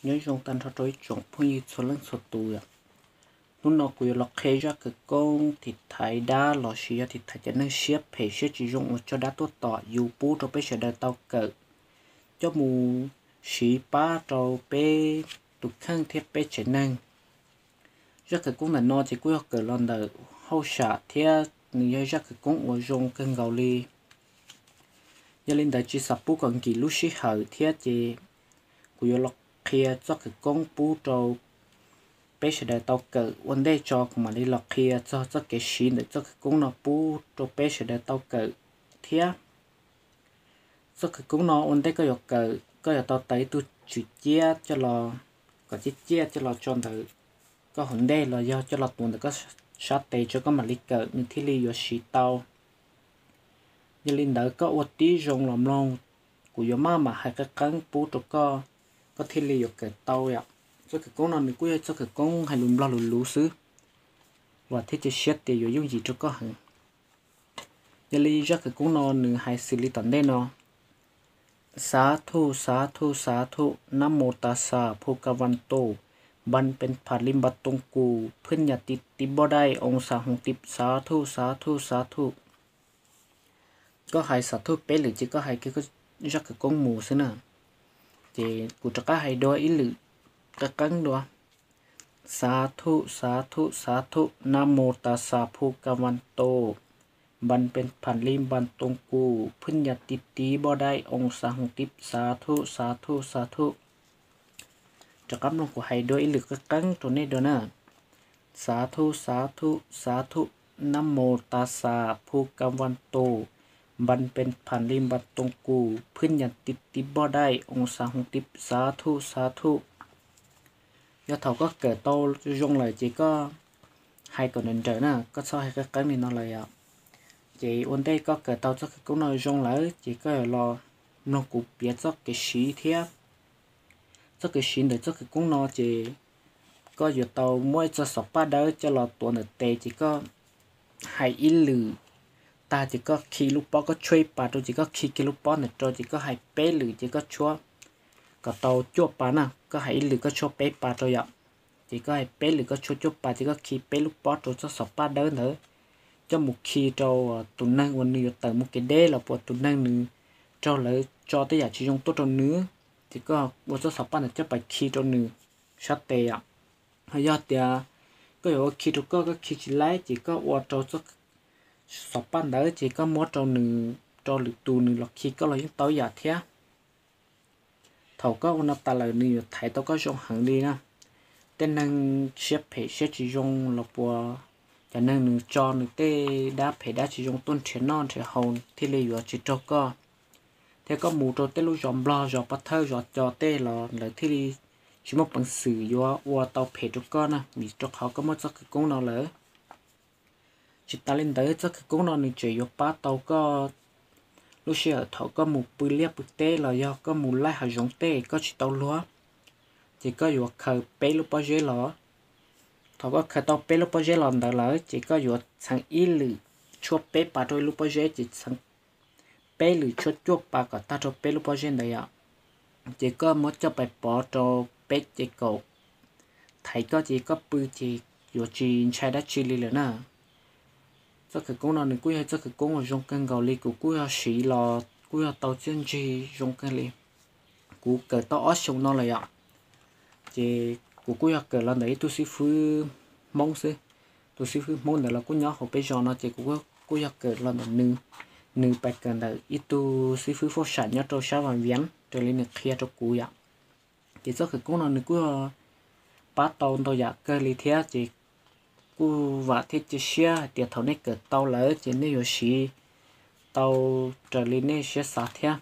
Nyob zoo tag nrho rau ib tsoom phooj ywg txhua leej txhua tus yom. Hnub no kuv yuav los qhia zaj khawv koob thim thaiv dab los sis yog thim thaiv cov neeg siab phem siab tsis zoo uas tso dab tuaj tom yus pub rau peb sawv daws tau kawm, coj mus siv pab rau peb tus kheej thiab peb tsev neeg. Zaj khawv koob ntawm no ces kuj yog kawm los ntawm hauj sam thiab nws yog zaj khawv koob uas zoo kawg nkaus li. Yog li ntawd tsis xav pub kom nkim lub sij hawm thiab ces kuv yuav los qhia txoj khawv koob pub rau peb sawv daws tau kawm. Ua ntej tso kuv mam li los qhia txog txoj kev siv ntawm txoj khawv koob no pub rau peb sawv daws tau kawm thiab. Txoj khawv koob no ua ntej koj yuav kawm, koj yuav tau tawm ib tug tswm ciab coj los, kom ciaj ciaj coj los tso ntawm koj hauv ntej los yog coj los tuav ntawm koj sab tes tso koj mam li kawm nws thiaj li yuav siv tau. Yog li ntawd koj ua tib zoo los mloog, kuv yuav maj mam hais qeeb qeeb pub rau koj, koj thiaj li yuav kawm tau yom. Txoj khawv koob no nws kuj yog txoj khawv koob hais lus Nplog lus luv xwb, vam thiab cia siab tias yuav yooj yim rau koj heev. Yog li zaj khawv koob no nws hais xws li tom ntej no: Xav thuj, xav thuj, xav thuj, nab mos tas xas phu ka vas tus, npas pes phas li npas toos kus, phwj nyas tis tis npoj daij oo xas hoos tis, xav thuj, xav thuj, xav thuj. Koj hais xav thuj peb lwm ces koj hais kiag zaj khawv koob mus xwb na. Ces kuv rov qab hais dua ib lwm qeeb qeeb dua. Xav thuj, xav thuj, xav thuj, nab mos tas xas phu ka vas tus, npas pes phas li npas toos kus, phwj nyas tis tis npoj daij oo xas hoos tis, xav thuj, xav thuj, xav thuj. Rov qab mloog kuv hais dua ib lwm qeeb qeeb rau nej dua na. Xav thuj, xav thuj, xav thuj, nab mos tas xas phu ka vas tus, npas pes phas li npas toos kus, phwj nyas tis tis npoj daij oo xas hoos tis, xav thuj, xav thuj. Yog thaum koj kawm tau zoo lawm ces koj hais kom nrawm nrawm na, koj txhob hais qeeb qeeb li no lawm yom. Ces ua ntej koj kawm tau txoj khawv koob no zoo lawm ces koj yuav los mloog kuv piav txoj kev siv thiab. Txoj kev siv ntawm txoj khawv koob no ces koj yuav tau muab ib txoj xov paj dawb coj los tuav ntawm tes ces koj hais ib lwm tag ces koj khi lub pob, koj tshuab ib pas rau ces koj khi kiag lub pob ntawd rau ces koj hais peb lwm ces koj tshuab kom tau cuaj pas na. Koj hais ib lwm koj tshuab peb pas rau yom. Ces koj hais peb lwm koj tshuab cuaj pas ces koj khi peb lub pob rau txoj xov paj dawb ntawd, coj mus khi rau tus neeg uas nws yuav tawm mus kev deb los puas tus neeg nws raug lawv tso tej yam tsis zoo tuaj rau nws, ces koj ua txoj xov paj ntawd coj pais khi rau nws sab tes yom. Ho yog tias koj yuav ua khi rau koj, koj khi tsis laib ces koj ua rau txoj xov paj ntawd ces koj muab rau nws, rau lwm tus nws los khi koj los yeej tau yam thiab. Thaum koj ua no tas lawm nws yuav thaiv tau koj zoo heev li na. Tej neeg siab phem siab tsis zoo los puas cov neeg nws tso nws tej dab phem dab tsis zoo tuaj nrhiav noj nrhiav haus thiaj li yuav tsis raug koj. Thiab koj mus rau tej lub zos Nplog, zos pov thawj, zos cos tej los lawv thiaj li tsis muaj peev xwm yuav ua tau phem rau koj na, vim rau qhov koj muaj txoj khawv koob no lawm. Tsis tas li ntawd, txoj khawv koob no nws tseem yuav pab tau koj lub sij hawm thaum koj mus pw liaj pw teb los yog koj mus laij hav zoov tej koj tsis tau luag, ces koj yuav khaws peb lub pob zeb los. Thaum koj khaws tau peb lub pob zeb los ntawd lawm ces koj yuav txheev ib lwm tshuab peb pas rau ib lub pob zeb ces txheev peb lwm tshuab cuaj pas kom tag rau peb lub pob zeb ntawd yom. Ces koj muab coj pais pov rau peb ces kaum thaiv koj ces koj pw ces yuav tsis ntshai dab tsi li lawm na. Txoj khawv koob no nws kuj yog txoj khawv koob uas zoo kawg nkaus li, kuv kuj yog siv los kuj yog tau txiaj ntsig zoo kawg li. Kuv kawm tau ob xyoos no lawm yom, ces kuv kuj yog kawm los ntawm ib tug xib fwb Hmoob xwb. Tus xib fwb Hmoob ntawd los kuj nyob hauv peb zos no ces kuv kuj yog kawm los ntawm nws. Nws pais kawm ntawm ib tug xib fwb fauj sam nyob rau sab Vaj Viav raws li nws qhia rau kuv yom. Ces txoj khawv koob no nws kuj pab tau ntau yam kawg li thiab ces kuj vam thiab cia siab hais tias thaum nej kawm tau lawm ces nej yuav siv tau raws li nej siab xav thiab.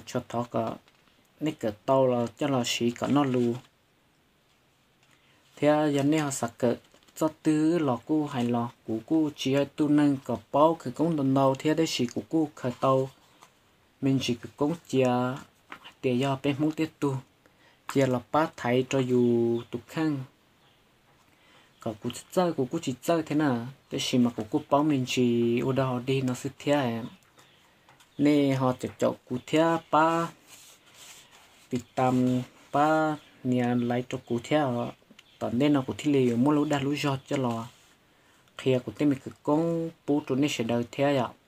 Tsuas thov kom nej kawm tau los coj los siv kom noj lus. Thiab yog nej ho xav kawm txoj twg los kuj hais los, kuv kuj tsis yog ib tug neeg kom paub khawv koob ntau ntau thiab, tab sis kuv kuj khaws tau me ntsis khawv koob cia hais tias yog peb Hmoob tej tug cia los pab thaiv rau yus tus kheej. Kom kuv txawj kuv kuj tsis txawj thiab na, tab sis mas kuv kuj paub me ntsis ua dog dig no xwb thiab. Nej ho caum caum kuv thiab pab tiv tam, pab nias like rau kuv thiab. Tom ntej no kuv thiaj li yuav muab lub dag lub zog coj los qhia kuv tej me khawv koob pub rau nej sawv daws thiab yom.